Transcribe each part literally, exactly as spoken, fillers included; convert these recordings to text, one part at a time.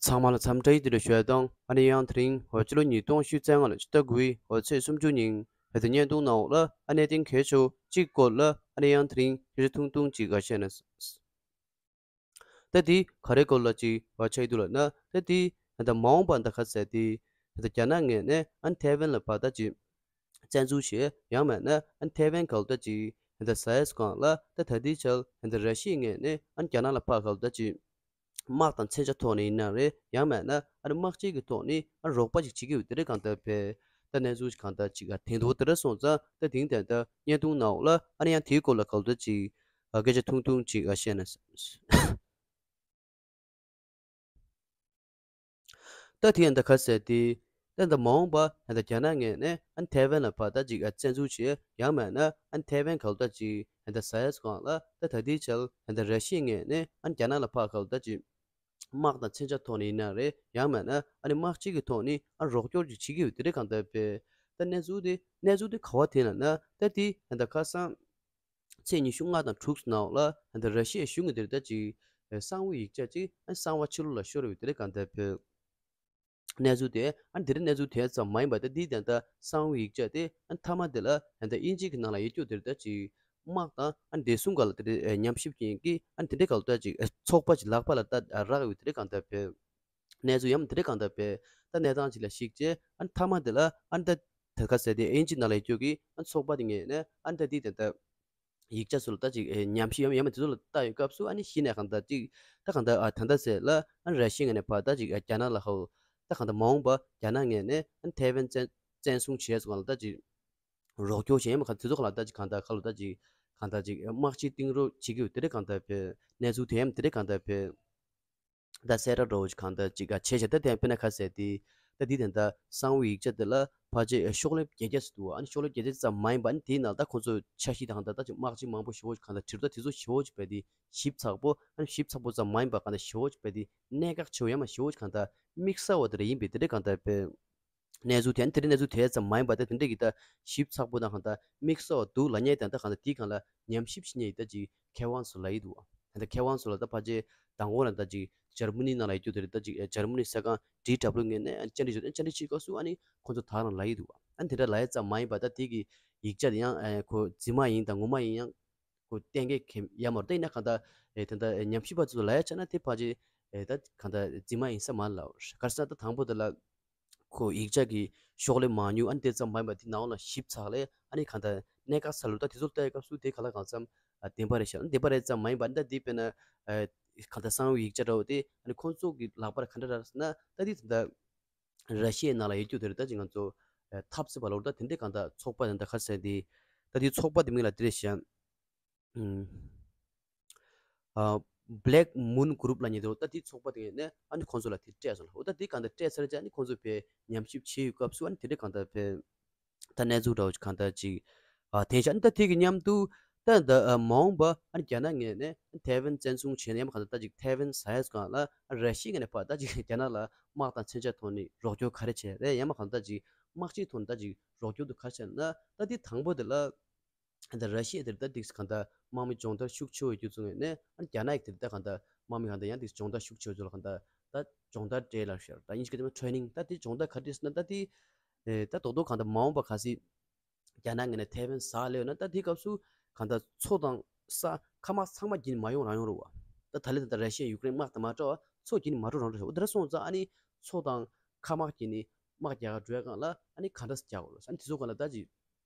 ཚང་མ་ལ་འཚམས་འདྲི་བདེ་ལེགས་ཞུ་ཡ་དང་། ཨ་ནི་ཡང་དེ་རིང་ཧོ་ཕྱི་ལོ་ཉིས་སྟོང་ཉི་ཤུ་རྩ་ལྔ་ལོའི་ཕྱི་ཟླ་དགུ་པའི་ཧོ་ཚེས་སུམ་ཅུ་ཉིན་ཧེ་ད་བརྙན་ཐུང་ནང་འོག་ལ་ཨ་གནད་དོན་གལ་ཆེ་བོ་གཅིག་སྐོར་ལ་ཨ་ནི་ཡང་དེ་རིང་སྐད་ཆ་ཐུང་ཐུང་ཅིག་ཨ་བཤད་ན། ད་དེ་ག་རེ་སྐོར་ལ་ཅིག་ཨ་ཆགས་ཀྱི་འདུག་ལབ་ན། ད་དེ་ད་མ་འོངས་པ་ད་ག་ཟེ་དེ་ད་རྒྱ་ནག་ངོས་ནས་ཨ་ནི་ཐའེ་ཝན་ལ་ཕར་ད་ཅིག་བཙན་འཛུལ་བྱས། ཡང་མིན་ན་ཨ་ནི་ཐའེ་ཝན་ག་ལ་ད་ཅིག་ད་ཟ་ཡས་སྒང་ལ་ད་ད་དེའི་ཆར་ད་ར་ཤི་ཡའི་ངོས་ནས་ཨ་ནི་རྒྱ་ནག་ལ་ཕར་ག་ལ་ད་ཅིག་དམག་དང་མཚོན་ཆ་ཐོག་ནས་ཡིན་ན་རེད། ཡང་མིན་ན་ཨ་ནི་དམག་ཆས་ཀྱི་ཐོག་ནས་ཨ་རོགས་པ་ཅིག་བྱེད་ཀྱི་ཡོད་དེ་འདྲ་གང་ལྟར་བས། ད་གནས་ཚུལ་གང་ལྟར་ཅིག་ཨ་དེ་འདུག་དེ་འདྲ་སོང་ཙང་ད་དེང་དེང་ད་བརྙན་ཐུང་ནང་འོག་ལ་ཨ་ནི་ཡང་དེའི་སྐོར་ལ་ག་ལ་ད་ཅིག་ཨ་སྐད་ཆ་ཐུང་ཐུང་ཅིག་ཨ་བཤད་ན། ད་དེ་ཡང་ད་ག་ཟེ་དེ། ད་ད་མ་འོངས་པ་ད་རྒྱ་ནག་ངོས་ནས་ཨ་ནི་ཐའེ་ཝན་ལ་ཕར་ད་ཅིག་ཨ་བཙན་འཛུལ་བྱས། ཡང་མིན་ན་ཨ་ནི་ཐའེ་ཝན་ག་ལ་ད་ཅིག་ད་ཟ་ཡས་སྒང་ལ་ད་ད་དེའི་ཆར་ད་ར་ཤི་ཡའི་ངོས་ནས་ཨ་ནི་རྒྱ་ནག་ལ་ཕར་ག་ལ་ད་ཅིག་དམག་དང་མཚོན་ཆ་ཐོག་ནས་ཡིན་ན་རེད། ཡང་མིན་ན་ཨ་ནི་དམག་ཆས་ཀྱི་ཐོག་ནས་ཨ་རོགས་སྐྱོར་ཅིག་བྱེད་ཀྱི་ཡོད་དེ་འདྲ་གང་ལྟར་བས། ད་གནས་ཚུལ་དེ་གནས་ཚུལ་དེ་ག་པར་དེ་ན་ན་ད་དེ་ད་ཁ་སང་ཚེས་ཉི་ཤུ་ལྔ་དང་དྲུག་ནང་ལ་ད་ར་ཤི་ཡའི་གཞུང་གི་དེར་ད་ཅིག་གསང་བའི་ཡིག་ཆ་ཅིག་ཨ་གསང་བ་ཕྱི་ལོགས་ལ་ཤོར་ཡོད་དེ་འདྲ་གང་ལྟར་བས། གནས་ཚུལ་དེ་ཨ་འདི་འདྲ་གནས་ཚུལ་དེ་ཙམ་མ་ཡིན་པ་ད་འདི་དེ་ད་གསང་བའི་ཡིག་ཆ་དེ་ཨ་མཐའ་མ་དེ་ལ་ད་དབྱིན་ཇི་གི་ནང་ལ་ཡོད་རྒྱུ་དེར་ད་ཅིག་དམག་དང་ཨ་བདེ་སྲུང་སྒང་ལ་དེ་འདྲའི་ཉམས་ཞིབ་བྱེད་མཁན་གྱི་ཨ་དེ་འདྲའི་སྒང་ལ་ད་ཅིག་ཚོགས་པ་ཅིག་ལག་པ་ལ་ད་རག་ཡོད་དེ་འདྲ་གང་ལྟར་བས། གནས་ཚུལ་ཡང་དེ་འདྲ་གང་ལྟར་བས། ད་གནས་སྟངས་ཅིག་ལ་གཞིགས་བྱས་ཨ་མཐའ་མ་དེ་ལ་ཨ་ད་ད་ག་ཟེ་དེ་དབྱིན་ཇི་ནང་ལ་ཡོད་རྒྱུ་གི་ཨ་ཚོགས་པ་དེ་ངོས་ནས་ཨ་ད་འདི་དེ་ད་ཡིག་ཆ་ཚོ་ལ་ད་ཅིག་ཨེ་ཉམས་ཞིབ་ཡམ་ཡམ་དེ་ཚོ་ལ་ལྟ་ཡོད་སྐབས་སུ་ཨ་ནི་གཞི་ནས་གང་ལྟར་ཅིག་ད་གང་ལྟར་ཨ་ད་ལྟ་ཟེར་ལ་ཨ་ར་ཤི་ཡ་ངོས་ནས་ཕར་ད་ཅིག་ཨ་རྒྱ་ནག་ལ་ཧོ་ད་གང་ལྟར་མ་འོངས་པ་རྒྱ་ནག་ངོས་ནས་ཨ་ཐའེ་ཝན་བཙན་བཙན་བཟུང་བྱས་སོང་ལ་ད་ཅིག་རོགས་སྐྱོར་བྱས་ཡམ་གང་དེ་ཚོ་གང་ལ་ད་ཅིག་གང་ལྟར་ག་ལ་ད་ཅིག་གང་ལྟར་ཅིག་དམག་སྤྱི་སྟེང་རོགས་བྱེད་ཀྱི་ཡོད་དེ་འདྲ་གང་ལྟར་བས། གནས་ཚུལ་དེ་ཡམ་དེ་འདྲ་གང་ལྟར་བས། ད་གསལ་བསྒྲགས་འདྲ་བོ་ཅིག་གང་ལྟར་ཅིག་ག་བྱས་བྱས་ད་དེ་དཔེར་ན་ཁ་གསལ་ཏེ། ད་འདི་དེ་འདྲ་གསང་བའི་ཡིག་ཆ་དེ་ལ་ཕལ་ཆེར་ཤོག་ལྷེ་བརྒྱད་བརྒྱ་ཙམ་འདུག་ཨ་ནི་ཤོག་ལྷེ་བརྒྱད་བརྒྱ་ཙམ་མ་ཡིན་པ་ཨ་ནི་དེའི་ནང་ད་ཁོང་ཚོས་འཆར་གཞི་དང་ད་ཅིག་དམག་སྤྱི་མང་པོ་ཞེ་པོ་ཅིག་གང་ལྟར་བྲིས་ད་དེ་ཚོ་ཞེ་པོ་ཅིག་བས་དེ་ཞིབ་ཚགས་པོ་ཨ་ནི་ཞིབ་ཚགས་པོ་ཙམ་མ་ཡིན་པ་གང་ལྟར་ཞེ་པོ་ཅིག་བས་དེ་གནད་འགག་ཆེ་བོ་ཡང་མ་ཞེ་པོ་ཅིག་གང་ལྟར་དམིགས་བསལ་བ་དེ་འདྲ་ཡིན་པས་དེ་འདྲ་གང་ལྟར་བས། གནས་ཚུལ་དེ་ཨ་ནི་དེ་འདྲ་གནས་ཚུལ་དེ་ཙམ་མ་ཡིན་པ་ད་དེ་འདྲ་གི་ད་ཞིབ་ཚགས་པོ་དང་གང་ལྟར་དམིགས་བསལ་བ་འདུག་ལབ་མཁན་དང་ད་གང་ལྟར་དེའི་སྒང་ལ་ཉམས་ཞིབ་བྱེད་མཁན་ཡི་ད་ཅིག་མཁས་དབང་ཚོ་ལ་ཡི་འདུག་ད་ལྟ་མཁས་དབང་ཚོ་ལ་ད་ཕལ་ཆེར་མདང་དགོང་ལ་ད་ཅིག་འཇར་མ་ནི་ནང་ལ་ཡོད་རྒྱུ་དེ་རེད། ད་ཅིག་འཇར་མ་ནི་གསར་ཁང་ཌི་ཌབ་ལིའུ་ངོས་ནས་བཅར་འདྲི་བྱས་བཅར་འདྲི་བྱེད་སྐབས་སུ་ཨ་ནི་ཁོང་ཚོ་ད་རང་ལ་ཡི་འདུག་ཨ་ནི་དེ་འདྲ་ལ་ཡི་ཙམ་མ་ཡིན་པ་ད་དེ་གི་ཡིག་ཆ་དེ་ཡང་ཁོ་རྫུན་མ་ཡིན་དང་ངོ་མ་ཡིན་ཡང་ཁོ་གཏན་འཁེལ་གྱི་ཡ་མ་རེད། ད་ཡིན་ན་གང་ལྟར་དེ་འདྲ་ཉམས་ཞིབ་པ་ཚོ་ལ་ཡ་ཆ་ན་དེ་ཕལ་ཆེར་ད་གང་ལྟར་རྫུན་མ་ཡིན་ས་མ་རེད་ལབ། ག་རེ་ཟེར་ན་ད་དང་པོ་དེ་ལ་ཁོ་ཡིག་ཆ་གི་ཤོག་ལྷེ་མང་ཉུང་ཨ་ནི་དེ་ཙམ་མ་ཡིན་པ་དེ་ནང་ལ་ཞིབ་ཚགས་ལས་ཨ་ནི་གང་ལྟར་གནད་འགག་ས་ལུགས་ད་དེ་ཚོ་ལྟ་ཡི་སྐབས་སུ་དེ་ག་ལ་གང་འཚམ་བདེན་པ་རེད་ཤག་བདེན་པ་རེད་ཙམ་མ་ཡིན་པ་ཨ་ནི་ད་དེ་དཔེར་ན་གང་ལྟར་གསང་བའི་ཡིག་ཆ་འདྲ་བོ་དེ་ཨ་ནི་ཁོང་ཚོ་གི་ལག་པར་ག་འདྲ་རག་ཟེར་ན་ད་དེ་ད་ར་ཤི་ཡའི་ནང་ལ་ཡོད་རྒྱུ་དེ་རེད། ད་ཅིག་ང་ཚོ་འཐབ་རྩོད་པ་ལོར་ད་དེ་འདྲའི་གང་ལྟར་ཚོགས་པ་དེ་འདྲ་ག་རེ་ཟེར་དེ་ད་དེ་ཚོགས་པ་དེ་མིང་ལ་དེ་རེད་ཤག་ཨ་Black Moon Group ལབ་མཁན་དེ་འོ་ད་དེ་ཚོགས་པ་དེ་ནས་ཨ་ནི་ཁོང་ཚོ་ལ་དེ་སྤྲད་སོང་ལ། འོ་ད་དེ་གང་ལྟར་སྤྲད་ཚར་རྗེས་ཨ་ནི་ཁོང་ཚོ་ཕར་ཉམས་ཞིབ་བྱེད་ཡོད་སྐབས་སུ་ཨ་ནི་དེ་འདྲ་གང་ལྟར་ཕར་ད་གནས་ཚུལ་འདྲ་བོ་ཅིག་གང་ལྟར་ཅིག་ཨ་དེ་བཞག་ཨ་ནི་ད་དེ་གི་མཉམ་དུ་ད་ད་ཨ་མ་འོངས་པ་ཨ་ནི་རྒྱ་ནག་ངོས་ནས་ཐའེ་ཝན་བཙན་བཟུང་བྱས་ནས་ཡང་གང་ལྟར་ད་ཅིག་ཐའེ་ཝན་ཟ་ཡས་སྒང་ལ་ཨ་ར་ཤི་ཡ་ངོས་ནས་ཕར་ད་ཅིག་རྒྱ་ནག་ལ་དམག་དང་མཚོན་ཆ་ཐོག་ནས་རོགས་སྐྱོར་ག་རེ་བྱས་རེད། ཡང་མ་གང་ལྟར་ཅིག་དམག་སྤྱིའི་ཐོག་ནས་ད་ཅིག་རོགས་སྐྱོར་དུ་ག་རེ་བྱས་ན་ད་དེ་དང་པོ་དེ་ལ། ད་ར་ཤི་ཡ་དེར་ད་ཏིག་གང་ལྟར་དམག་མི་སྦྱོང་བརྡར་ཤུགས་ཆེ་བོ་ཡོད་རྒྱུ་ཚོ་ངོས་ནས་ཨ་ནི་རྒྱ་ནག་གི་དེར་ད་གང་ལྟར་དམག་མི་གང་ལྟར་ཡང་ཏིག་སྦྱོང་བརྡར་ཤུགས་ཆེ་བོ་ཚོ་ལ་གང་ལྟར་ད་སྦྱོང་བརྡར་སྤྲད་ལབ་ཤག་ད་དབྱིན་ཇི་སྐད་ཐོག་ནས་ཊེ་ནིང་ད་དེ་སྦྱོང་བརྡར་ག་རེ་ཟེར་ན་ད་དེ་ཨེ་ད་རྡོག་རྡོག་གང་ལྟར་མ་འོངས་པ་གལ་སྲིད་རྒྱ་ནག་ངོས་ནས་ཐའེ་ཝན་ཟ་སླེབས་ན་ད་དེ་སྐབས་སུ་གང་ལྟར་མཚོ་དང་ས་མཁའ་དམག་ཚང་མ་བརྒྱུད་ནས་མར་ཡོང་རང་ཡོང་རེད་བ། ད་ད་ལན་ད་ལྟ་ར་ཤི་ཡ་ཡུཀ་རེན་དམག་དང་མ་འདྲ་བ་མཚོ་བརྒྱུད་ནས་མར་འགྲོ་རང་རེད་བ། འོ་དེ་འདྲ་སོང་ཙང་ཨ་ནི་མཚོ་དང་མཁའ་དམག་བརྒྱུད་ནས་དམག་རྒྱག་ག་འགྲོ་ཡ་སྒང་ལ་ཨ་ནི་ག་འདྲ་སེ་རྒྱག་དགོས་རེད། ཨ་ནི་དེ་ཚོ་སྒང་ལ་ད་ཅིག་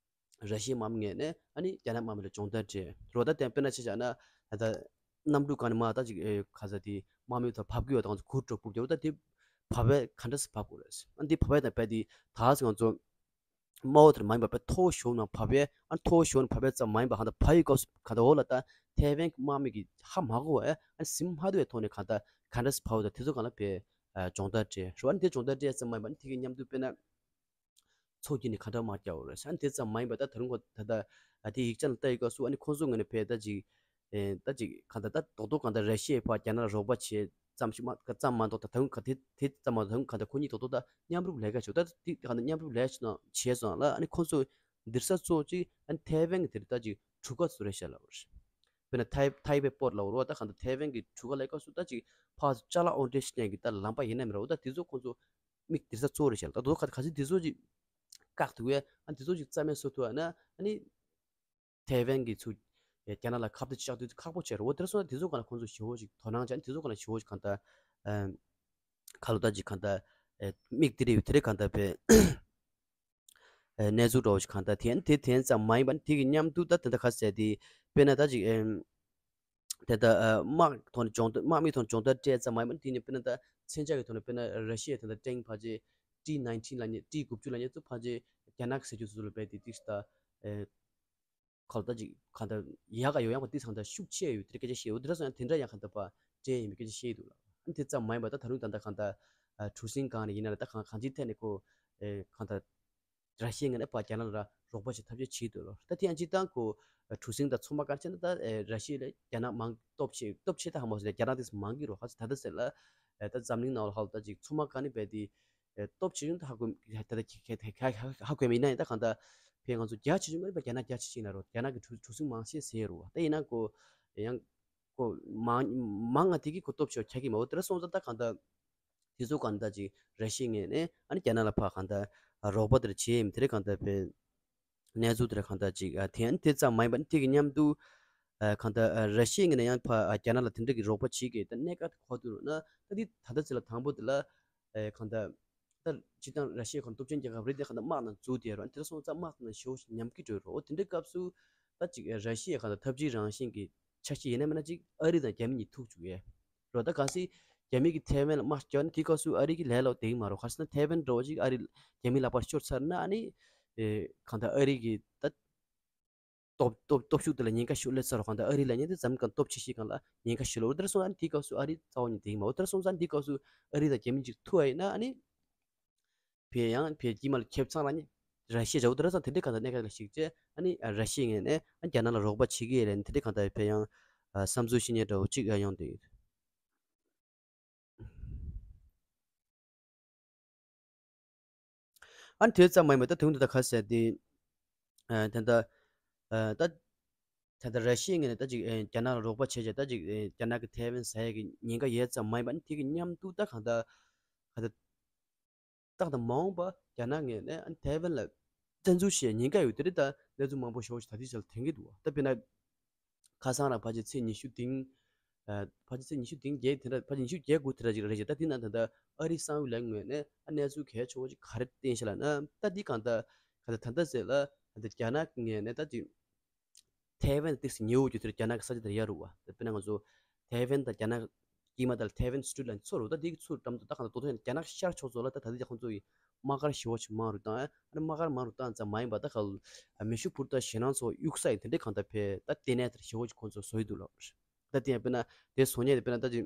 ར་ཤི་ཡའི་དམག་མི་ངོས་ནས་ཨ་ནི་རྒྱ་ནག་དམག་མི་ལ་སྦྱོང་བརྡར་སྤྲད་རོགས། ད་དེ་དཔེར་ན་ཆ་བཞག་ན་ད་ལྟ་གནམ་གྲུ་སྒང་ནས་མར་ད་ཅིག་ཨེ་ག་ས་དེ་དམག་མི་ཚོ་བབས་ཀྱི་ཡོད་དང་གུར་དཀྲོག་ཕུབ་ཀྱི་ཡོད། ད་དེ་བབས་པས་ག་འདྲ་སེ་བབས་དགོས་རེད། ཨ་ནི་དེ་བབས་པས་ད་བབས་དེ་ད་ང་ཚོ་དམའ་བོ་དེར་མ་ཡིན་པ་བས་མཐོ་བོ་ཞོག་ནང་བབས་པས། ཨ་མཐོ་བོ་ཞོག་ནང་བབས་པས་ཙམ་མ་ཡིན་པ་གང་ལྟར་བབས་ཡི་སྐབས་སུ་གང་ལྟར་འོག་ལ་ད་ཐའེ་ཝན་གྱི་དམག་མི་གིས་ཧ་མ་གོ་བས་ཨ་ཟིན་མ་ཐུབ་པའི་ཐོག་ནས་གང་ལྟར་ག་འདྲ་སེ་བབས་ཡོད་ད་དེ་ཚོ་སྒང་ལ་བས་སྦྱོང་བརྡར་སྤྲད་རོགས། ཨ་ནི་དེ་སྦྱོང་བརྡར་སྤྲད་ཙམ་མ་ཡིན་པ་ཨ་ནི་དེ་གི་མཉམ་དུ་དཔེར་ན། མཚོ་བརྒྱུད་ནས་ག་འདྲ་དམག་རྒྱག་དགོས་རེད་ཟེར། ཨ་ནི་དེ་ཙམ་མ་ཡིན་པ་ད་ད་རུང་ཁོ་ད་ལྟ་ཨ་དེ་ཡིག་ཆ་ལ་ལྟ་ཡི་སྐབས་སུ་ཨ་ནི་ཁོང་ཚོ་ངོས་ནས་བས་ད་ཅིག་ཨེ་ད་ཅིག་གང་ལྟར་ད་རྡོག་རྡོག་གང་ལྟར་ར་ཤི་ཡས་ཕར་རྒྱ་ནག་ལ་རོགས་པ་བྱས་ཙམ་ཞིག་མ་ཙམ་མ་གཏོགས་ད་ད་རུང་ག་དེ་དེ་ཙམ་མ་གཏོགས་ད་རུང་གང་ལྟར་ཁོ་གཉིས་རྡོག་རྡོག་ད་མཉམ་རུབ་ལས་ཀ་བྱེད། ད་དེ་གང་ལྟར་མཉམ་རུབ་ལས་བྱེད་ཙང་བྱས་ཙང་ལ་ཨ་ནི་ཁོང་ཚོ་འདིར་ས་གཙོ་ཅིག་ཨ་ནི་ཐའེ་ཝན་གྱི་དེར་ད་ཅིག་གྲུ་ཁ་ཚོ་རེད་ཤག་ལབ་པ་རེད། དཔེར་ན་ཐའེ་ཐའེ་པེ་པོར་ལབ་རོ། ད་གང་ལྟར་ཐའེ་ཝན་གྱི་གྲུ་ཁ་ལ་སྐབས་སུ་ད་ཅིག་ཕར་ཅ་ལག་འོར་འདྲེན་ཞིག་ཀྱང་གི་ད་ལམ་པ་ཡིན་ནམ་རོ། ད་དེ་ཚོ་ཁོང་ཚོ་དམིགས་དེ་ས་གཙོ་བོ་རེད་བྱས་ལ། ད་དོ་ག་ག་ཚོད་དེ་ཚོ་ཅིག་བཀག་ཐུབ་ཡས། ཨ་དེ་ཚོ་ཅིག་རྩ་མེད་བཟོ་ཐུབ་ཡ་ན། ཨ་ནི་ཐའེ་ཝན་གྱི་ཚུ་རྒྱ་ནག་ལ་ཁ་གཏད་བཅག་དུས་ཁག་པོ་ཆེ་རེད། འོ་དེར་སོང་ན་དེ་ཚོ་སྒང་ལ་ཁོང་ཚོ་ཞེ་པོ་ཅིག་དོ་སྣང་བྱས། དེ་ཚོ་སྒང་ལ་ཞེ་པོ་ཅིག་གང་ལྟར་ཨམ། ཁ་ལོ་ད་ཅིག་གང་ལྟར་ཨེ། མིག་དེ་རེ་ཡོད་དེ་རེ་གང་ལྟར་བས་ཨེ། གནས་ཚུལ་འདྲ་བོ་ཞིག་གང་ལྟར་དེ་དེ་དེ་ཙམ་མ་ཡིན་པ་ནི། དེ་གི་མཉམ་དུ་ད་དེ་འདྲ་ག་ཟེར་དེ། དཔེར་ན་ད་ཅིག་ཨེམ། དེ་ལྟར་ཨ། དམག་ཐོག་ནས་སྦྱོང་བརྡར། དམག་མི་ཐོག་ནས་སྦྱོང་བརྡར་སྤྲད་ཙམ་མ་ཡིན་པ་ནི། དེ་ནི་དཔེར་ན་ད་མཚོན་ཆ་གི་ཐོག་ནས་དཔེར་ན་ར་ཤི་ཡའི་དེ་འདྲ་ཊེང་ཕལ་ཆེར་ཊི་ནའིན་ཊིན་ལབ་མཁན། ཊི་དགུ་བཅུ་ལབ་མཁན་ཚོ་ཕལ་ཆེར་རྒྱ་ནག་གི་ཟས་བཅུད་སོ་སོ་ལ་རྦད་དེ་ཏིག་ཙམ་ད་ཨེ། ག་ལ་ད་ཅིག་གང་ལྟར་ཡག་ག་ཡོད་ཡང་བ་ཏིག་ཙམ་ད་ཤུགས་ཆེ་ཡོད་དེ་འདྲ་སྐད་ཆ་བཤད་ཡོད། དེ་འདྲ་སོང་ཡང་དེ་འདྲ་ཡང་གང་ལྟར་ཕར་སྤྲད་ཡིན་པའི་སྐད་ཆ་བཤད་འདུག་ལ། ཨ་ནི་དེ་ཙམ་མ་ཡིན་པ་ད་ད་རུང་ད་ལྟ་གང་ལྟར་ཨ། གྲུ་གཟིངས་སྒང་ནས་ཡིན་ན་ལ་ད་གང་གང་ཅིའི་ཐད་ནས་ཁོ་ཨེ། གང་ལྟར་ར་ཤི་ཡའི་ངོས་ནས་ཕར་རྒྱ་ནག་ལ་རོགས་པ་བྱེད་ཐབས་ཤེས་བྱེད་འདུག་ལོ། ད་དེ་ཡང་སྤྱིར་བཏང་ཁོ་གྲུ་གཟིངས་དང་མཚོ་དམག་སྒང་བྱས་ན་ད་ཨེ། ར་ཤི་ཡ་ལས་རྒྱ་ནག་མང་། སྟོབས་ཆེ། སྟོབས་ཆེ་ད་ཧ་མ་སོང་། རྒྱ་ནག་དེ་མང་གི་རོ། ཧ་ད་ད་ཟེར་ལ་ཨེ། ད་འཛམ་གླིང་ནང་ལ་ཧ་ལ་ད་ཅིག་མཚོ་དམག་སྒང་ནས་རྦད་དེ་ཨེ། སྟོབས་ཆེ་ཆུང་ད་ཧ་གོ། ད་ད་ཧ་གོ་མེད་ཡིན་ན་ཡང་ད་གང་ལྟར་ཕར་ང་ཚོ་རྒྱ་ཆེ་ཆུང་མ་རེད་པ། རྒྱ་ནག་རྒྱ་ཆེ་ཆེ་ཡིན་ན་རོ། རྒྱ་ནག་གི་གྲུ་གྲུ་གཟིངས་མང་ཤས་ཟེར་རོ། ད་ཡིན་ན་ཁོ་ཡང་ཁོ་མང་མང་ང་དེ་གི་ཁོ་སྟོབས་ཆེ་བ་ཁྱད་ཀྱི་མ། འོ་དེ་འདྲ་སོང་ཙང་ད་གང་ལྟར། དེ་ཚོ་གང་ལྟར་ཅིག་ར་ཤི་ཡའི་ངོས་ནས་ཨ་ནི་རྒྱ་ནག་ལ་ཕར་གང་ལྟར་ཨ། རོགས་པ་དེ་འདྲ་བྱས་ཡིན། དེ་འདྲ་གང་ལྟར་བས་གནས་ཚུལ་དེ་འདྲ་གང་ལྟར་ཅིག་ཨ། དེ་ཡང་དེ་ཙམ་མ་ཡིན་པ་ནི། དེ་གི་མཉམ་དུ་ཨ། གང་ལྟར་ཨ། ར་ཤི་ཡའི་ངོས་ནས་ཡང་ཕར་ཨ། རྒྱ་ནག་ལ་དེ་འདྲ་གི་རོགས་པ་བྱེད་མཁན་ད་གནད་འགག་དེ་ག་པར་འདུག་ལབ་ན། ད་འདི་ད་ལྟ་ཚེ་ལ་དང་པོ་དེ་ལ་ཨ། གང་ལྟར་ད་སྤྱིར་བཏང་ར་ཤི་ཡ་ཁོ་སྟོབས་ཆེན་རྒྱལ་ཁབ་རེད་དེ། གང་ལྟར་དམག་ནང་འཛུལ་བསྡད་རོ། དེ་འདྲ་སོང་ཙང་དམག་དེ་ནང་ཞེ་པོ་ཉམས་ཀྱི་འགྲོ་རོ། དེ་འདྲའི་སྐབས་སུ་ད་ཅིག་ཨ། ར་ཤི་ཡའི་གང་ལྟར་འཐབ་ཇུས་རང་བཞིན་གྱི་ཆ་ཤས་ཡིན་ན་མིན་ན་ཅིག་ཨ་རི་དང་རྒྱ་མི་གཉིས་ཐུག་བཅུག་ཡས་རོ། ད་གལ་སྲིད་རྒྱ་མི་གིས་ཐའེ་ཝན་ལ་དམག་རྒྱག་ན་དེའི་སྐབས་སུ་ཨ་རི་གི་ལས་སླ་པོ་བསྡད་ཀྱི་མ་རེད། ག་རེ་ཟེར་ན་ཐའེ་ཝན་འདྲ་བོ་ཅིག་ཨ་རི་རྒྱ་མིའི་ལག་པར་ཤོར་ཚར་ན། ཨ་ནི་ཨེ། གང་ལྟར་ཨ་རི་གི་ད་སྟོབས་སྟོབས་སྟོབས་ཤུགས་དེ་ལ་ཉེན་ཁ་ཤོར་སླེབས་ཚར་རོ། གང་ལྟར་ཨ་རི་ལབ་མཁན་དེ་འཛམ་གང་སྟོབས་ཆེ་ཤོས་སྒང་ལ་ཉེན་ཁ་ཤོར་ལ། འོ་དེ་འདྲ་སོང་ཙང་དེའི་སྐབས་སུ་ཨ་རི་རྩ་བ་ནས་བསྡད་ཀྱི་མ། འོ་དེ་འདྲ་སོང་ཙང་དེའི་སྐབས་སུ་ཨ་རི་དང་རྒྱ་མི་གཅིག་ཐུག་པ་ཡིན་ན། ཨ་ནི་ཕར་ཡང་ཕར་དཀྱིལ་མ་ལ་ཁེབས་ཚང་ལ་ནི་ར་ཤི་ཡ་བྱ་བོ་དེ་འདྲ་སོང་། དེ་འདྲའི་གང་ལྟར་གནད་འགག་ལ་གཞིགས་བྱས། ཨ་ནི་ར་ཤི་ཡའི་ངོས་ནས་ཨ་རྒྱ་ནག་ལ་རོགས་པ་བྱེད་ཀྱི་ཡོད་ལབ་ནས་དེ་འདྲའི་གང་ལྟར་ཕར་ཡང་བསམ་ཚུལ་བཤད་མཁན་འདྲ་བོ་གཅིག་ཡོང་བསྡད་ཡོད། ཨ་ནི་དེ་ཙམ་མ་ཡིན་པར་ད་དུང་དུ་ད་ག་ཟེར་དེ། ཨ། ད་ལྟ་ཨ། ད་ད་ལྟ་ར་ཤི་ཡའི་ངོས་ནས་ད་ཅིག་ཨ། རྒྱ་ནག་ལ་རོགས་པ་བྱས་བྱས། ད་ཅིག་ཨ། རྒྱ་ནག་གི་ཐའེ་ཝན་ཟ་ཡས་ཀྱི་ཉེན་ཁ་ཡོད་ཙམ་མ་ཡིན་པར་ནི། དེ་གི་མཉམ་དུ་ད་གང་ལྟར་གང་ལྟར་ད་གང་ལྟར་མ་འོངས་པ་རྒྱ་ནག་ངོས་ནས་ཨ་ནི་ཐའེ་ཝན་ལ་བཙན་འཛུལ་བྱེད་ཉེན་ཁ་ཡོད་དེ་རེད། ད་གནས་ཚུལ་མང་པོ་ཞེ་པོ་ཞིག་ད་ལྟའི་ཆར་ལ་ཐོན་གྱི་འདུག་ད་དཔེར་ན། ཁ་སང་རང་ཕལ་ཆེར་ཚེས་ཉི་ཤུ་རྩ་བདུན། ཨ། ཕལ་ཆེར་ཚེས་ཉི་ཤུ་རྩ་བརྒྱད་དེ་འདྲ། ཕལ་ཆེར་ཉི་ཤུ་གྱ་དགུ་དེ་འདྲ་ཅིག་རེད་ཤག་ད་དེ་ནང་ད་ལྟ་ཨ་རིའི་གསང་བའི་ལས་ངོས་ནས་ཨ་གནས་ཚུལ་གལ་ཆེ་བོ་ཅིག་ག་རེ་བསྟན་ཤག་ལབ་ན། ད་འདི་གང་ལྟར་གང་ལྟར་ད་ལྟ་ཟེར་ལ། ད་ལྟ་རྒྱ་ནག་ངོས་ནས་ད་ཅིག་ཐའེ་ཝན་ཏོག་ཙམ་ཉེ་བོ་གྱུར་དེར་རྒྱ་ནག་གི་ས་ཆ་དེར་ཡར་རུ་བ། ད་དཔེར་ན་ང་ཚོ་ཐའེ་ཝན་དང་རྒྱ་ནག་དཀྱིལ་མ་དང་ཐའེ་ཝན་སི་ཊེཊ་ལབ་ཚུར་རུ། ད་འདི་གི་ཚུར་འགྲམ་དུ་ད་གང་ལྟར་ད་ལྟ་ཡང་རྒྱ་ནག་ཤར་ཕྱོགས་ཚོ་ལ་ད་ད་ལྟ་ཁོང་ཚོ་ཡི་དམག་སྒར་ཞེ་བོ་ཅིག་མང་རུ་བཏང་། ཨ་ནི་དམག་སྒར་མང་རུ་བཏང་ཙམ་མ་ཡིན་པར་ད་ག་ལ་མེ་ཤུགས་འཕུར་མདའ་ཞེད་སྣང་ཚོགས་གཡུག་ས་ཡི་དེ་འདྲའི་གང་ལྟར་ཕར་ད་ལྟེ་གནས་དེར་ཞེ་བོ་ཅིག་ཁོང་ཚོ་བཟོ་ཡི་འདུག་ལབ། ད་དེ་ཡང་དཔེར་ན་དེ་བཟོ་མཁན་དེ་དཔེར་ན་ད་ཅིག་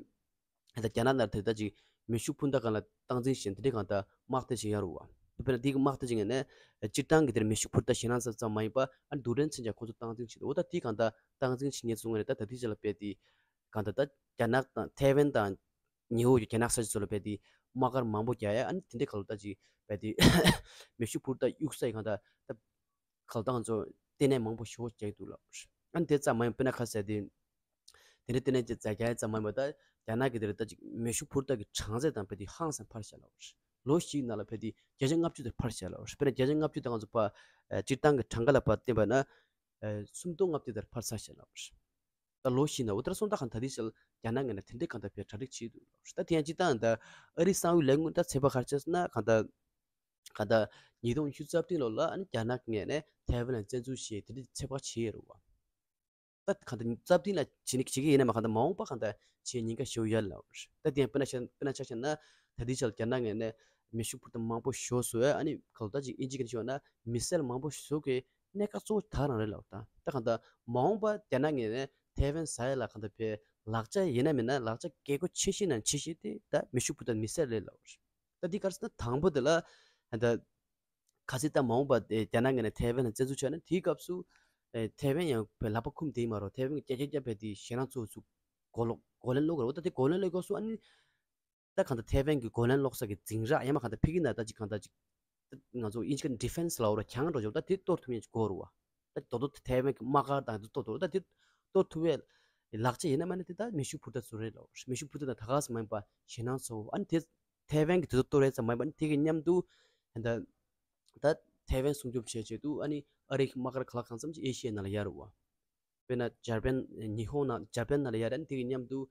ད་རྒྱ་ནག་ནང་དེ་ད་ཅིག་མེ་ཤུགས་འཕུར་མདའ་སྒང་ལ་སྟངས་འཛིན་བྱེད་དེ་འདྲའི་གང་ལྟར་དམག་སྡེ་ཞིག་ཡར་རུ་བ། དཔེར་ན་དེ་གི་དམག་སྡེ་ཅིག་ངོས་ནས་སྤྱིར་བཏང་གི་དེར་མེ་ཤུགས་འཕུར་མདའ་ཞེད་སྣང་ཚ་ཙམ་མ་ཡིན་པ། ཨ་ནི་རྡུལ་ཕྲན་མཚོན་ཆ་ཁོང་ཚོ་སྟངས་འཛིན་བྱེད་འདུག་འོ་ད་དེ་གང་ལྟར་སྟངས་འཛིན་བྱེད་མཁན་ཚོ་ངོས་ནས་ད་ད་ལྟའི་ཆ་ལ་རྦད་དེ་གང་ལྟར་ད་རྒྱ་ནག་དང་ཐའེ་ཝན་དང་ཉེ་བོ་ཡི་རྒྱ་ནག་ས་ཆ་ཚོ་ལ་རྦད་དེ་དམག་སྒར་མང་པོ་རྒྱག་ཡ། ཨ་ནི་དེ་འདྲའི་ག་ལ་ད་ཅིག་རྦད་དེ་མེ་ཤུགས་འཕུར་མདའ་གཡུག་ས་ཡི་གང་ལྟར་ད་ག་ལ་ད་ང་ཚོ་ལྟེ་གནས་མང་པོ་ཞེ་པོ་རྒྱག་གི་འདུག་ལབ། ཨ་ནི་དེ་ཙམ་མ་ཡིན་པར་དཔེར་ན་ཁ་གསལ་དེ། དེ་འདྲའི་ལྟེ་གནས་ཀྱི་རྒྱ་རྒྱག་ཡ་ཙམ་མ་ཡིན་པར་ད་རྒྱ་ནག་གི་དེ་རེད། ད་ཅིག་མེ་ཤུགས་འཕུར་མདའ་གི་གྲངས་ཚད་དང་རྦད་དེ་ཧང་སང་འཕར་བཞག་ལབ། ལོ་གཅིག་ནང་ལ་རྦད་དེ་བརྒྱ་ཆ་ལྔ་བཅུ་དེར་འཕར་བཞག་ལབ། དཔེར་ན་བརྒྱ་ཆ་ལྔ་བཅུ་དེ་ང་ཚོ་ཕར་ཨ་སྤྱིར་བཏང་གི་གྲངས་ཀ་ལ་ཕར་བསྟན་པ་ན་ཨ་སུམ་སྟོང་ལྔ་བརྒྱ་དེར་འཕར་ཚར་བཞག་ལབ། ད་ལོ་གཅིག་ནང་འོ་ལྟར་སོང་ད་གང་ད་དེ་ཞལ་རྒྱ་ནག་ངོས་ནས་དེ་འདྲའི་གང་ལྟར་བས་གྲ་སྒྲིག་བྱེད་འདུག་ལབ། ད་དེ་ཡང་སྤྱིར་བཏང་ད་ཨ་རིའི་གསང་བའི་ལས་ཁུངས་ད་ཚོད་དཔག་ག་རེ་བྱས་སོང་ན་གང་ལྟར་གང་ལྟར་ཉིས་སྟོང་ཉི་ཤུ་རྩ་བདུན་ལོ་ལ་ཨ་ནི་རྒྱ་ནག་ངོས་ནས་ཐའེ་ཝན་ལ་བཙན་འཛུལ་བྱས་དེ་འདྲའི་ཚོད་དཔག་བྱས་ཡོད་རེད་བ། ད་གང་ལྟར་རྩ་བདུན་ལ་བྱེད་ནི་བྱེད་ཀྱི་ཡིན་ན་མ་གང་ལྟར་མ་འོངས་པ་གང་ལྟར་བྱེད་ཉེན་ཁ་ཞེ་པོ་ཡོད་ལབ། ད་དེ་ཡང་དཔེར་ན་ཆ་དཔེར་ན་ཆ་བཞག་ན་ད་ལྟའི་ཆར་རྒྱ་ནག་ངོས་ནས་མེ་ཤུགས་འཕུར་མདའ་མང་པོ་ཞིག་བཟོ་ཡ། ཨ་ནི་གང་ལྟར་ཅིག་ཨིན་ཇི་སྐད་ནས་ཞུས་པ་ན་མི་སེལ་མང་པོ་ཞིག་བཟོ་གི་གནད་འགག་གཙོ་བོ་ད་རང་རེད་ལབ། ད་ད་གང་ལྟར་མ་འོངས་པ་རྒྱ་ནག་ངོས་ནས་ཐའེ་ཝན་ཟ་ཡ་ལ་གང་ལྟར་བས་ལག་ཆ་ཡིན་ན་མིན་ན་ལག་ཆ་རྒྱལ་སྒོ་ཆེ་ཤོས་ནང་ཆེ་ཤོས་དེ་ད་མེ་ཤུགས་འཕུར་མདའ་མི་སེལ་རེད་ལབ། ད་འདི་ག་རེ་ཟེར་ན་དང་པོ་དེ་ལ་ད་གལ་སྲིད་ད་མ་འོངས་པ་དེ་རྒྱ་ནག་ངོས་ནས་ཐའེ་ཝན་ལ་བཙན་འཛུལ་བྱས་ན་དེའི་སྐབས་སུ་ཨེ་ཐའེ་ཝན་ཡང་བས་ལག་པ་འཁུམས་བསྡད་མ་རེད། ཐའེ་ཝན་གྱི་རྒྱ་རྒྱ་རྒྱ་བས་དེ་ཞེད་སྣང་ཚོགས་ཚུགས་གོ་ལོག་གོ་ལན་སློག་གི་རེད། འོ་ད་དེ་གོ་ལན་སློག་སྐབས་སུ་ཨ་ནི་ད་གང་ལྟར་ཐའེ་ཝན་གྱི་གོ་ལན་སློག་ས་གི་འཛིང་རགས་ཡང་མ་གང་ལྟར་ཕ་གི་ན་ད་ཅིག་གང་ལྟར་ཅིག་ང་ཚོ་ཨིན་ཇི་སྐད་ཌི་ཕེན་སི་ལབ་ར་གྱང་འགྲོ་ཆོག་ད་དེ་གཏོར་ཐུབ་མཁན་ཅིག་དགོས་རེད་བ། ད་དོ་དོ་ཐའེ་ཝན་གྱི་དམག་སྒར་དང་དེ་གཏོར་ཐུབ་རེད། ད་དེ་གཏོར་ཐུབ་པའི་ ལག་ཆ་ཡིན་ན་མ་ནི་དེ་ད་མེ་ཤུགས་འཕུར་རྡོ་ཚོ་རེད་ལབ། མེ་ཤུགས་འཕུར་རྡོ་དང་ད་ག་ས་མ་ཡིན་པ་ཞེད་སྣང་ཚོ། ཨ་ནི་དེ་ཐའེ་ཝན་གྱི་དེ་ཚོ་གཏོར་རེད་ཙམ་མ་ཡིན་པ། ཨ་ནི་དེ་གི་མཉམ་དུ་ད་ད་ཐའེ་ཝན་སྲུང་སྐྱོབ་བྱས་ཆེད་དུ། ཨ་ནི་ཨ་རིའི་དམག་སྒར་ག་ལ་གང་འཚམ་ཅིག་ཨེ་ཤི་ཡའི་ནང་ལ་ཡར་རེད་བ། དཔེར་ན་འཇར་པན། ཉི་ཧོང་ནང་འཇར་པན་ནང་ལ་ཡར་རེད། ཨ་ནི་དེ་གི་མཉམ་དུ་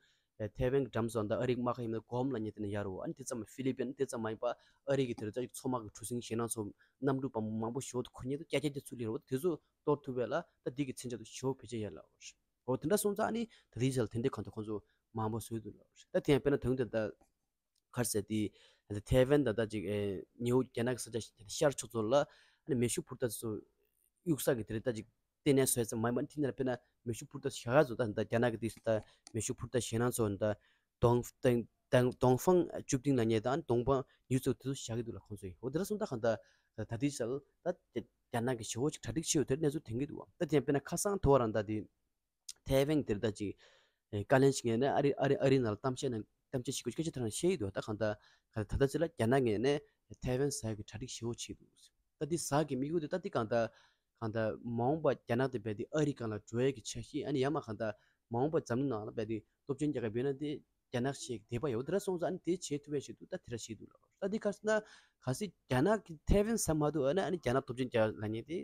ཐའེ་ཝན་གྱི་འགྲམ་སོགས་ད་ཨ་རིའི་དམག་སྒར་ཡིན་ན་གོམ་ལ་ཉེ་དེ་ནས་ཡར་རེད་བ། ཨ་ནི་དེ་ཙམ་ཧྥི་ལི་པིན་དེ་ཙམ་མ་ཡིན་པ། ཨ་རི་གི་དེར་ད་ཅིག་མཚོ་དམག་གི་གྲུ་གཟིངས་ཞེད་སྣང་ཚོ་གནམ་གྲུ་པ་མང་པོ་ཞོ་དུ་ཁོ་ཉེ་དུ་ཀྱ་ཀྱ་ཀྱ་ཚུར་ལེན་རོགས། དེ་ཚོ་གཏོར་ཐུབ་པས་ལ་ད་འདི་གི་མཚོན་ཆ་དུ་ཞོ་བེད་སྤྱད་ཡར་ལ་འོ། དེ་འདྲ་སོང་ཙང་ཨ་ནི་ད་དེའི་ཆ་ལ་དེ་འདྲའི་གང་དུ་ཁོང་ཚོ་མང་པོ་བཟོས་འདུག་ལ། ད་དེ་ཡང་དཔེར་ན་དོན་དེ་ད་གར་ཟེར་དེ་ཐའེ་ཝན་ད་ད་ཅིག་ཨེ་ཉེའུ་རྒྱ་ནག་གི་ས་ཆ་ཤར་ཕྱོགས་ཚོ་ལ་ཨ་ནི་མེ་ཤུགས་འཕུར་རྡོ་ཚོ་གཡུག་ས་གི་དེ་རེད། ད་ཅིག་ལྟེ་གནས་བཟོས་ཙམ་མ་ཡིན་པ། ཨ་ནི་དེ་ནས་དཔེར་ན་མེ་ཤུགས་འཕུར་རྡོ་བཞག་ཡ་ཚོ་ད་ད་རྒྱ་ནག་གི་དུས་སུ་ད་མེ་ཤུགས་འཕུར་རྡོ་ཞེད་སྣང་ཚོ་ད་ཏོང་ཏོང་ཏོང་ཏོང་ཧྥང་ཅུབ་ཏིང་ལ་ཉེ་ད་ཨ་ནི་ཏོང་ཧྥང་ཡུལ་ཚོ་དེ་ཚོ་བཞག་གི་འདུག་ལ་ཁོང་ཚོས། འོ་དེ་འདྲ་སོང་ད་གང་ད་ད་དེའི་ཆ་ལ་ད་རྒྱ་ནག་གི་ཞེ་བོ་ཅིག་གྲ་སྒྲིག་བྱས་ཡོད་དེ་གནས་ཚུལ་ཐོན་གི་འདུག་བ། ད་དེ་ཡང་དཔེར་ན་ཁ་སང་དེ་བ་རང་ད་དེ་ཐའེ་ཝན་དེར་ད་ཅིག་ཨེ་བཀའ་ལན་ཞིག་ངས་ནས་ཨ་རི་ཨ་རི་ཨ་རི་ནང་ལ་གཏམ་བཤད་ནང་གཏམ་བཤད་ཞིག་གོ་སྐད་ཆ་དེ་རང་བཤད་ཡི་འདུག་ད་གང་ལྟར་ག་ད་ལྟ་ཚེ་ལ་རྒྱ་ནག་ངོས་ནས་ཐའེ་ཝན་ཟ་ཡག་གི་གྲ་སྒྲིག་ཞེ་བོ་བྱེད་འདུག་ད་འདི་ཟ་གི་དམིགས་ཡུལ་དེ་ད་འདི་གང་ལྟར་གང་ལྟར་མ་འོངས་པ་རྒྱ་ནག་དེ་རྦད་དེ་ཨ་རི་སྒང་ལ་འགྲོ་ཡག་གི་འཆར་གཞི། ཨ་ནི་ཡང་མ་གང་ལྟར་མ་འོངས་པ་འཛམ་གླིང་ནང་ལ་རྦད་དེ་སྟོབས་ཆེན་རྒྱལ་ཁབ་ཡོད་ན་དེ་རྒྱ་ནག་ཞིག་དེ་པ་ཡོད། དེ་འདྲ་སོང་ཙང་ཨ་ནི་དེ་བྱེད་ཐུབ་ཡག་ཞིག་འདུག་ད་དེ་འདྲ་བྱེད་འདུག་ལ། ད་འདི་ག་ཟེར་ན་གལ་སྲིད་རྒྱ་ནག་གི་ཐའེ་ཝན་ཟ་མ་ཐུབ་ཨ་ནི་ཨ་ནི་རྒྱ་ནག་སྟོབས་ཆེན་རྒྱལ་ཁབ་ལབ་མཁན་དེ་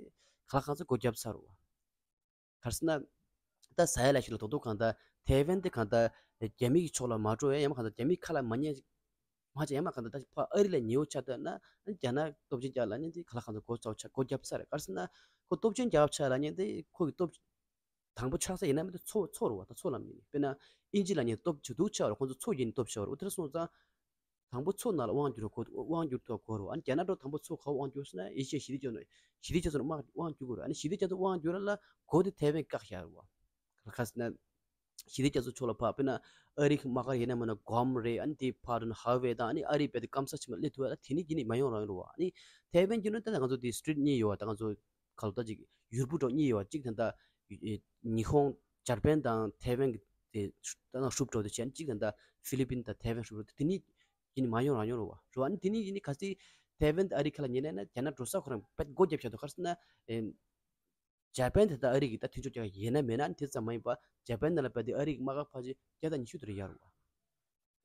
ག་ལ་གང་ཚོད་སྒོ་བརྒྱབ་ཚར་བ། ག་རེ་ཟེར་ན། ད་ཟ་ཡ་ལ་ཞིག་ལ་དོ་དོ་གང་ལྟར་ཐའེ་ཝན་དེ་གང་ལྟར་རྒྱ་མི་གི་ཕྱོགས་ལ་མ་འགྲོ་ཡ། ཡང་མ་གང་ལྟར་རྒྱ་མིའི་ཁ་ལ་མ་ཉན། མ་བྱས་ཡང་མ་གང་ལྟར་ད་ཕ་ཨ་རི་ལ་ཉེ་བོ་ཆགས་བསྡད་ན་རྒྱ་ནག་སྟོབས་ཆེན་རྒྱལ་ལབ་མཁན་དེ་ག་ལ་གང་ལྟར་སྒོ་ཚ་བོ་ཆགས་སྒོ་བརྒྱབ་ཚར་རེད། ག་རེ་ཟེར་ན་ཁོ་སྟོབས་ཆེན་རྒྱལ་ཁབ་ཆགས་ལབ་མཁན་དེ་ཁོ་གི་སྟོབས་དང་པོ་ཆགས་ས་ཡིན་ན་མི་འདུག་མཚོ་མཚོ་རེད་བ། ད་མཚོ་ལབ་མཁན་དཔེར་ན་དབྱིན་ཇི་ལབ་མཁན་སྟོབས་ཆེ་འདུག་ཆགས་རེད། ཁོང་ཚོ་མཚོ་བརྒྱུད་ནས་སྟོབས་ཆེ་བ་རེད། འོ་དེ་འདྲ་སོང་ཙང་། དང་པོ་མཚོ་ནང་ལ་དབང་བསྒྱུར་དགོས། དབང་བསྒྱུར་ཐུབ་དགོས་རེད། ཨ་ནི་རྒྱ་ནག་འགྲོ་དང་པོ་མཚོ་ག་བ་དབང་བསྒྱུར་ཟེར་ན་ཨེ་ཤི་ཡ་ཞི་བདེ་རྒྱ་མཚོ། ཞི་བདེ་རྒྱ་མཚོ་ནང་དམག་དབང་བསྒྱུར་དགོས་རེད། ཨ་ནི་ཞི་བདེ་རྒྱ་མཚོ་དབང་བསྒྱུར་ལ་འགོ་དེ་ཐའེ་ཝན་བཀག་བཞག་རེད་བ། ག་ཟེར་ན། ཞི་བདེ་རྒྱ་མཚོ་ཕྱོགས་ལ་ཕར་དཔེར་ན་ཨ་རི་གི་དམག་སྒར་ཡིན་ན་མིན་ན་གོམ་རེད། ཨ་ནི་དེ་ཕར་དུ་ཧ་ཝེ་དང་ཨ་ནི་ཨ་རི་རྦད་དེ་སྐམ་ས་ཕྱི་མ་སླེབས་ཐུབ་ཡ་ད་དེ་ནི་ཡིན་ནི་མ་ཡོང་རང་ཡོང་རེད་བ། ཨ་ནི་ཐའེ་ཝན་གྱི་ནི་ད་ང་ཚོ་དེ་སི་ཊེ་ཊི་གཉིས་ཡོད་བ། ད་ང་ཚོ་ག་ལ་ད་ཅིག་ཡུར་བུ་འགྲོ་གཉིས་ཡོད་བ། གཅིག་ད་ད་ཉི་ཧོང་འཇར་པན་དང་ཐའེ་ཝན་གྱི་དེ་ད་ན་ཧྲུབ་འགྲོ་དེ་བྱས། གཅིག་ད་ད་ཧྥི་ལི་པིན་དང་ཐའེ་ཝན་ཧྲུབ་འགྲོ་དེ་དེ་ནི། ཡིན་ནི་མ་ཡོང་རང་ཡོང་རེད་བ། རེད་བ། ཨ་ནི་དེ་ནི་ཡིན་ནི་གལ་སྲིད་ཐའེ་ཝན་དེ་ཨ་རི་ཁ་ལ་ཉེ་ན་ན་རྒྱ་ནག་འགྲོ་ས་ཁོ་རང་དཔེ་སྒོ་བརྒྱབ་བཞག་འདུག་ག་རེ་ཟེར་ན། ཨེ། འཇར་པན་དེ་ད་ཨ་རི་གི་ད་མཐུན་ཕྱོགས་རྒྱལ་ཁབ་ཡིན་ན་མེད་ན་ཨ་ནི་དེ་ཙམ་མ་ཡིན་པ་འཇར་པན་ནང་ལ་རྦད་དེ་ཨ་རི་གི་དམག་སྒར་ཕལ་ཆེར་བརྒྱ་དང་ཉི་ཤུ་དེ་རེ་ཡོད་རེད་བ།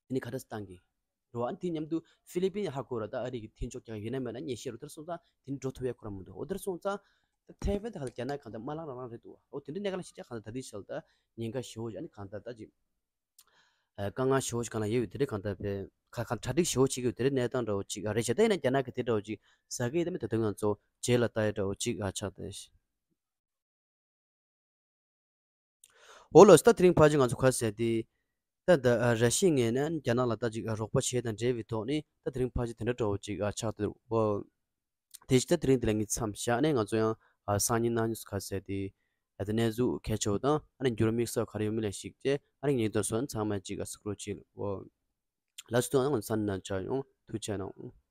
དེ་ནི་ག་འདྲ་སེ་བཏང་གི། རེད་བ། ཨ་ནི་དེ་མཉམ་དུ་ཧྥི་ལི་པིན་ཧ་གོ་ར་ད་ཨ་རི་གི་མཐུན་ཕྱོགས་རྒྱལ་ཁབ་ཡིན་ན་མེད་ན་ཉེ་ཤེས་རུ་དེར་སོང་ཙང་དེ་ནི་འགྲོ་ཐུབ་ཡ་ཁོ་རང་མི་འདུག་འོ་དེར་སོང་ཙང་ད་ཐའེ་ཝན་ད་ག་ད་རྒྱ་ནག་གང་ལྟར་དམག་ལངས་རང་རང་རེད་འདུག་འོ་དེ་འདྲའི་གནས་སྐབས་ལ་ཤི་ཆ་གང་ལྟར་ད་དེ་ཤལ་ད་ཉེན་ཁ་ཞེ་བོ་ཞིག་ཨ་ནི་གང་ལྟར་ད་ཅིག་ཨ། དཀའ་ངལ་ཞེ་བོ་ཞིག་གང་ལ་ཡོད་ཡོད་དེ་རེད། གང་ལྟར་བས་ཁ་ཁ་གྲ་སྒྲིག་ཞེ་བོ་བྱེད་ཀྱི་ཡོད་དེ་རེད། གནས་སྟངས་འདྲ་བོ་ཅིག་ཨ་རེད་ཤག་ད་ཡིན་ན་རྒྱ་ནག་གི་དེ་འདྲ་བོ་ཅིག་ཟ་གི་ཡོད་དམ་མེད་ད་དུང་ང་ཚོ་རྗེས་ལ་ལྟ་ཡ་འདྲ་བོ་ཅིག་ཨ་ཆགས་ཏེ། འོ་ལགས་སོ། ད་དེ་རིང་ཕལ་ཆེར་ང་ཚོ་ག་རེ་ཟེར་དེ། ད་ད་ཨ་ར་ཤི་ཡ་ངོས་ནས་རྒྱ་ནག་ལ་ད་ཅིག་ཨ་རོགས་པ་བྱས་དང་འབྲེལ་བའི་ཐོག་ནས་ད་དེ་རིང་ཕལ་ཆེར་དེ་འདྲ་འདྲ་བོ་ཅིག་ཨ་ཆགས་ཏེ། འོ། དེ་བཞིན་ད་དེ་རིང་འདི་ལ་ངས་མཚམས་བཞག་ནས་ང་ཚོ་ཡང་ཨ་སང་ཉིན་གནངས་ཉིན་སུ་ག་རེ་ཟེར་དེ། ཨ་ད་གནས་ཚུལ་གལ་ཆེ་བ་དང་ཨ་ནི་འགྱུར་བ་དམིགས་བསལ་ག་རེ་ཡོད་མེད་ལ་གཞིགས་བྱས་ཨ་ནི་ངས་འདིར་སོང་ཚང་མ་ཅིག་ཨ་གཟིགས་རོགས་བྱེད། འོ། ལགས་སོ། ད་ང་ཚོ་ས་ནས་ན་ཆ་ཡོང་ཐུགས་རྗེ་གནང་།